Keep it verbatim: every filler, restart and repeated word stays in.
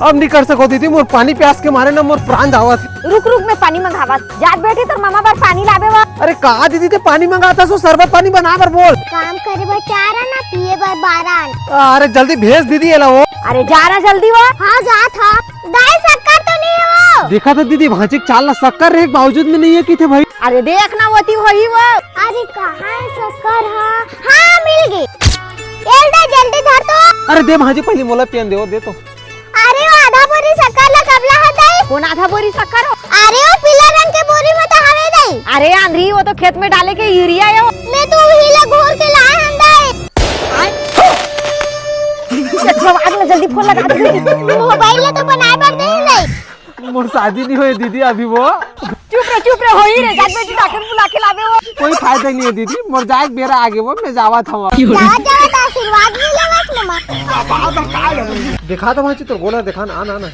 अब नहीं कर सको दीदी, मोर पानी प्यास के मारे ना मोर प्राण जावत हे। रुक रुक, मैं पानी मंगावत। जात बेटी तोर मामा बर पानी लाबे वा। अरे का दीदी, ते पानी मंगात हस, शरबत पानी बना बर बोल। काम करे बर चार आना, पिए बर बारह आना। अरे जल्दी भेज दीदी एला वो। अरे जा ना जल्दी वा। हाँ जात हा। दाई शक्कर तो नहीं हे वो। देखा तो दीदी, भांची के चाल ला शक्कर रहे के बावजूद में नहीं हे किथे भाई। अरे देख ना, वो ती वही वो। अरे कहाँ हे शक्कर? हाँ हाँ, मिल गे। एल दे, जल्दी धर तो। अरे दे भांची, पहली मोला पियन दे, वो दे तो। अरे वो आधा बोरी शक्कर ला कब ला हस दाई? कोन आधा बोरी शक्कर हो? अरे वो पीला रंग के बोरी में तो हवे दाई। अरे आंधी, वो तो खेत में डाले के यूरिया हे वो। मैं तो उही ला घोर के लाए हन दाई। ये सब आग ला जल्दी फोन लगा दे। मोबाइल ला तो बनाए बर दे दाई। मोर शादी नहीं होए दीदी अभी वो। चुप रह, चुप रह, होही रे, जात बेटी डॉक्टर बुला के लाबे वो। कोई फायदा नहीं हे दीदी, मोर जाए के बेरा आगे वो, मैं जावत हूँ। जावत जावत आशीर्वाद मिले बस मम्मा। देखा तो भांची तोर गोला, देखा ना, ना, ना।